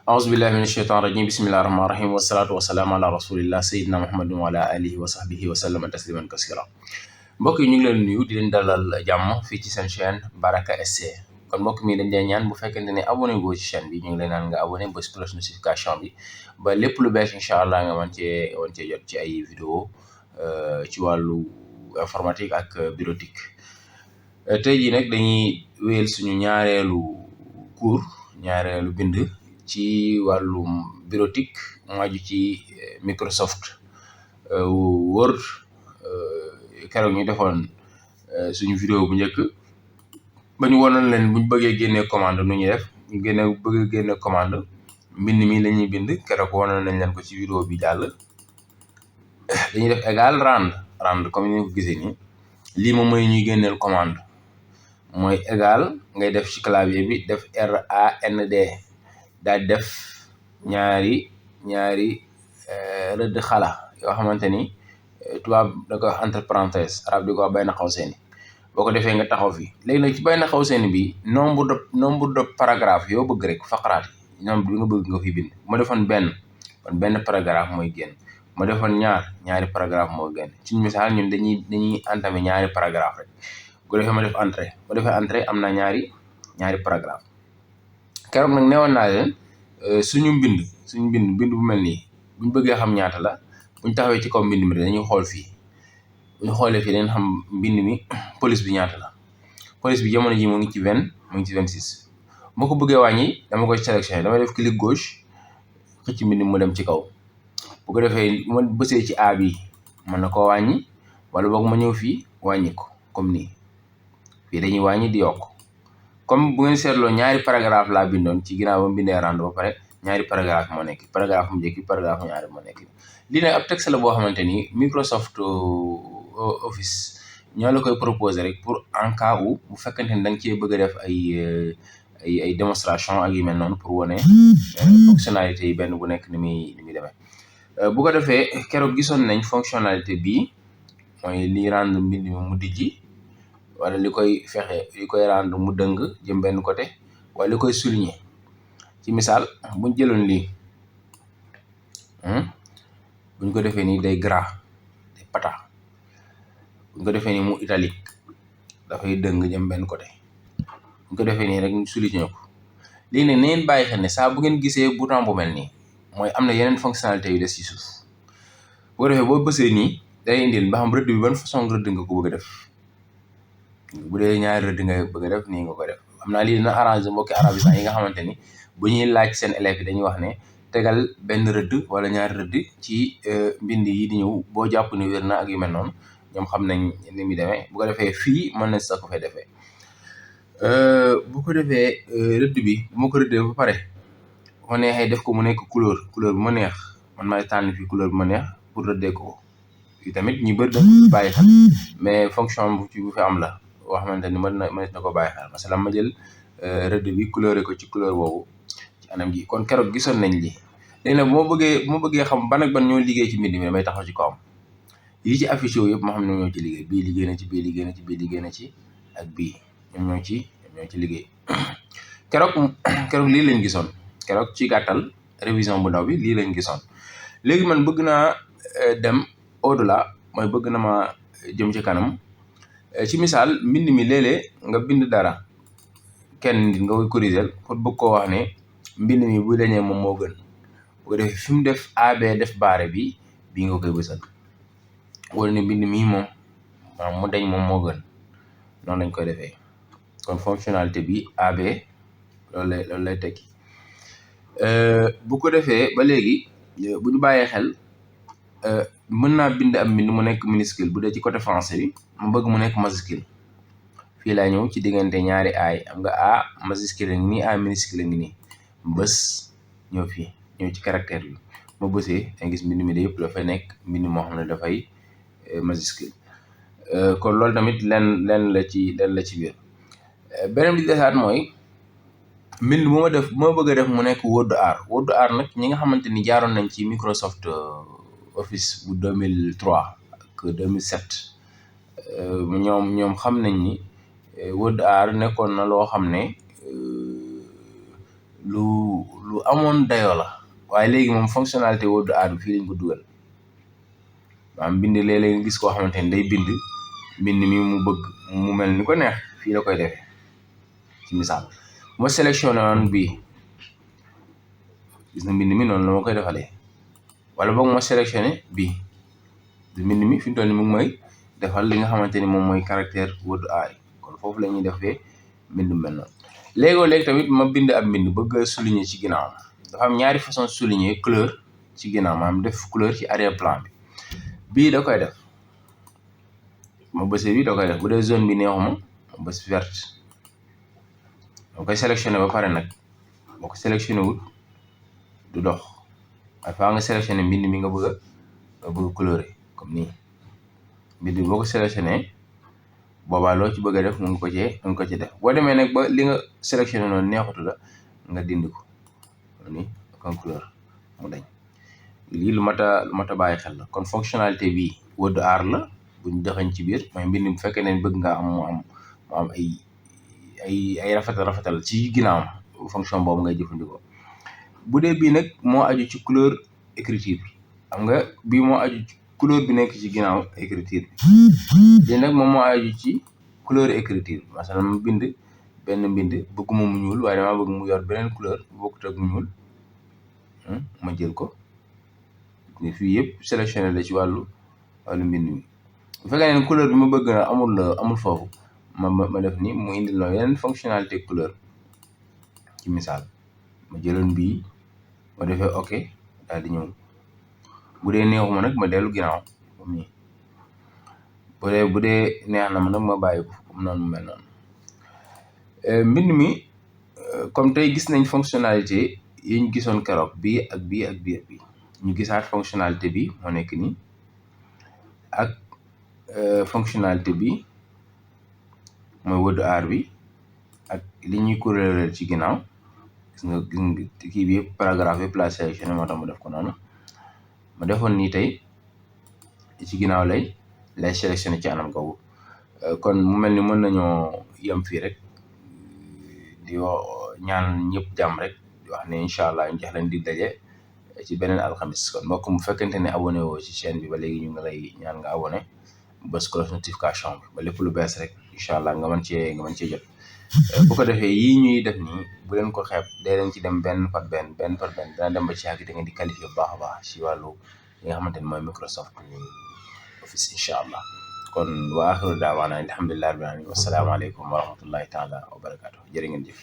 أعوذ بالله من الشيطان الرجيم بسم الله الرحمن الرحيم والصلاة والسلام على رسول الله سيدنا محمد وعلى آله وصحبه وسلم تسليما كثيرا mbokk yi ñu ngi leen nuyu di leen dalal jàmm fii ci seen chaîne Baraka SC kon mbokk mi dañ leen ñaan bu fekkente ne abonné goo ci chaîne bi ñu ngi leen naan nga abonné ba cloche notification bi ba lépp lu bees incha allah nga mën cee jot ci ay vidéo ci wàllu informatique ak bureautique tey jii nag dañuy wéyal suñu ñaareelu cours ñaareelu bind ci wàllum bureautique mu aju ci Microsoft Word keroog ñu defoon suñu vidéo bu njëkk ba ñu wonoon leen buñ bëggee génnee commande nu ñuy def ñu bëgg génne commande mbind mi la ñuy bind keroog wonoon nañ leen ko ci vidéo bi jàll dañuy def égal rand comme ni nga ko gisee nii lii moom mooy ñuy génneel commande mooy égal ngay def ci clavier bi def RAND daal def ñaari rëdd xala yoo xamante ni tubaab da ko wax entre parenthèse arab di ko wax bayna xawsayni boo ko defee nga taxaw fi léegi nag ci bayna xawsayni bi nombre de paragraphe yoo bëgg rek faqaraat yi nombre bi nga bëgg nga fi bind ma defoon benn paragraphe mooy génn ma defoon ñaari paragraphe moo génn ci misaal ñun dañuy entamé ñaari paragraphe rek bu defee ma def entrée am na ñaari paragraphe keroog nag newoon naa leen suñu bind bu mel nii buñ bëggee xam ñaata la buñ taxawee ci kaw mbind mi dañuy xool fii buñ xoolee fii dañ xam mbind mi police bi ñaata la police bi jamono ji mu ngi ci 26 moo ko bëggee wàññi dama koy sélectionné damay def clic gauche xëcc mbind mu dem ci kaw bu ko defee ma bësee ci A bi mën na koo wàññi wala boog ma ñëw fii wàññi ko comme nii fii dañuy wàññi di yokk comme bu ngeen seetloo ñaari paragraphe laa bindoon ci ginnaaw ba mu bindee rand ba pare ñaari paragraphe moo nekk paragraphe mu njëkk paragraphe ñaari moo nekk lii nag ab texte la boo xamante ni Microsoft Office ñoo la koy proposer rek pour en cas où bu fekkente ni da nga cee bëgg a def ay démonstration ak yu mel noonu pour wane fonctionnalité yi benn bu nekk ni muy demee bu ko defee keroog gisoon nañ fonctionnalité bii mooy li rendre mbind mi mu dijji wala li koy rendre mu dëng jëm benn côté wala li koy souligner ci misaal buñ jëloon lii buñ ko defee nii day gras day pata buñ ko defee nii mu italique dafay dëng jëm benn côté buñ ko defee nii rek ñu souligner ko lii ne neen bàyyi xel ne saa bu ngeen gisee bouton bu mel nii mooy am na yeneen fonctionnalité yu des ci suuf bu ko defee boo bësee nii day indil ba xam rëdd bi ban façon rëdd nga ko bëgg a def bu dee ñaari rëdd nga bëgg a def nii nga ko def xam naa lii dina arrangé mbokki arabisant yi nga xamante ni bu ñuy laaj seen élèves yi dañuy wax ne tegal benn rëdd wala ñaari rëdd ci mbind yi di ñëw boo jàpp ni wér na ak yu mel noonu ñoom xam nañ ni muy demee bu ko defee fii mën nañ sax ko fay defee bu ko defee rëdd bi bu ma ko rëddee ba pare bu ma neexee def ko mu nekk couleur bu ma neex man maay tànn fii couleur bu ma neex pour rëddee ko fii tamit ñu bëri da bàyyi xel mais fonction bu fi am la boo xamante ni mën na ko bàyyi xel masalan ma jël rëdd bi couleur ko ci couleur boobu ci anam gi kon keroog gisoon nañ lii léegi nag bu ma bëggee xam ban ak ban ñoo liggéey ci mbind mi damay taxaw ci kawam yi ci affiché yëpp ma xam ne ñoo ci liggéey bii liggéey na ci bii liggéey na ci bii liggéey na ci ak bii ñoom ñoo ci liggéey keroog lii lañ gisoon keroog ci gàttal révision bu ndaw bi lii lañ gisoon léegi man bëgg naa dem au-delà mooy bëgg na ma jëm ci kanam ci misaal mbind mi léeg-léeg nga bind dara kenn nit nga koy corriger pour bëgg koo wax ne mbind mi bu dañee moom moo gën bu ko defee fi mu def AB def baare bii nga koy bësal wala ne mbind mi moom mu dañ moom moo gën noonu lañ koy defee kon fonctionnalité bi AB loolu lay tekki bu ko defee ba léegi bu ñu bàyyee xel mën naa bind am mbind mu nekk minuscule bu dee ci côté français bi mu bëgg mu nekk majuscule fii laa ñëw ci diggante ñaari ay am nga A majuscule ngi nii A minuscule ngi nii bës ñëw fii ñëw ci caractère bi ma bësee da gis mbind mi de yëpp dafay nekk mbind moo xam ne dafay majuscule kon loolu tamit lenn la ci biir beneen bi desaat mooy mbind bu ma bëgg a def mu nekk Word art nag ñi nga xamante ni jaaroon nañ ci Microsoft Office bu 2003 ak 2007 ñoom xam nañ ni Word art nekkoon na loo xam ne lu amoon dayoo la waaye léegi moom fonctionnalité Word Art bi fii lañ ko dugal maanaam bind léeg-léeg nga gis koo xamante ni day bind mbind mi mu bëgg mu mel ni ko neex fii la koy defee ci misaal ma sélectionné woon bii gis na mbind mi noonu la ma koy defalee wala boog ma sélectionné bii mbind mi fi mu toll ni mu ngi may defal li nga xamante ni moom mooy caractère Word Art kon foofu la ñuy defee mbind mel noonu léegi tamit ma bind ab mbind bëgg a souligner ci ginnaaw dafa am ñaari façon souligner couleur ci ginnaaw maanaam def couleur ci arrière plan bi bii da koy def ma bësee bii da koy def bu dee zone bi neexuma ma bës verte ma koy sélectionné ba pare nag boo ko sélectionné wul du dox dafa nga sélectionné mbind mi nga bëgg a coloré comme nii mbind bi boo ko sélectionné boobaa loo ci bëgg a def mu ngi ko ci def boo demee nag ba li nga sélectionné noonu neexutu la nga dindi ko ni comme couleur mu dañ lii lu mat a bàyyi xel la kon fonctionnalité bi Word Art la buñ joxañ ci biir mooy mbind bu fekkee ne bëgg nga am mu am ay rafetal ci ginnaawam fonction boobu ngay jëfandikoo bu dee bii nag moo aju ci couleur écriture bi xam nga bii moo aju ci couleur bi nekk ci ginnaaw écriture bi bii nag moom moo aju ci couleur écriture bi masalan ma bind benn mbind bëgguma mu ñuul waaye dama bëgg mu yor beneen couleur bokkut ak mu ñuul ma jël ko ni fii yëpp sélectionné la ci wàllu mbind mi bu fekkee ne couleur bi ma bëgg na amul foofu ma def ni mu indil la yeneen fonctionnalité couleur ci misaal ma jëloon bii ma defee ok daal di ñëw bu dee neexuma nag ma dellu ginnaaw comme nii bu dee neex na ma nag ma bàyyi ko comme noonu mu mel noonu mbind mi comme tey gis nañ fonctionnalité yi ñu gisoon keroog bii ak bii ñu gisaat fonctionnalité bi moo nekk nii ak fonctionnalité bi mooy Word Art bi ak li ñuy kuréel ci ginnaaw gis nga kii bi yëpp paragraphe yëpp la sélectionné moo tax ma def ko noonu ma defoon nii tey ci ginnaaw lay sélectionné ci anam googu kon mu mel ni mën nañoo yem fii rek di ñaan ñëpp jàmm rek di wax ne incha allah ñu jox leen di daje ci beneen alxamis kon mbokk mu fekkente ne abonné woo ci chaîne bi ba léegi ñu ngi lay ñaan nga abonné bës cloche notification bi ba lépp lu bees rek incha allah nga mën cee jot bu ko defee yii ñuy def nii bu leen ko xeeb dee leen ci dem benn par benn dana dem ba ci yàgg da ngeen di qualifié bu baax a baax ci wàllu li nga xamante ne mooy Microsoft Office incha allah kon wa axiru daawaana alhamdulillahi rabbil alamin wasalaamaaleykum wa rahmatullahi taala wa barakaatu jërë ngeen jëf